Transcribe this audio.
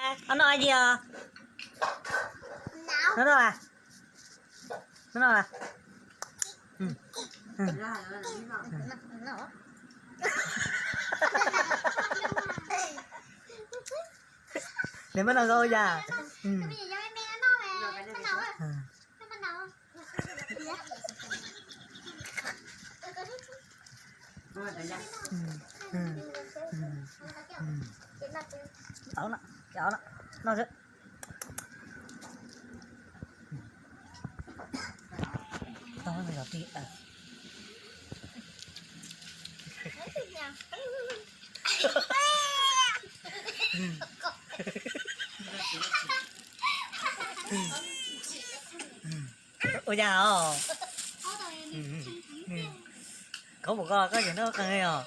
Noj dab tsi os? Noj, noj, noj. Nws muab noj zoo yam. Noj, noj. Ua cas os? Khaub puas koj, koj tseem noj qees os?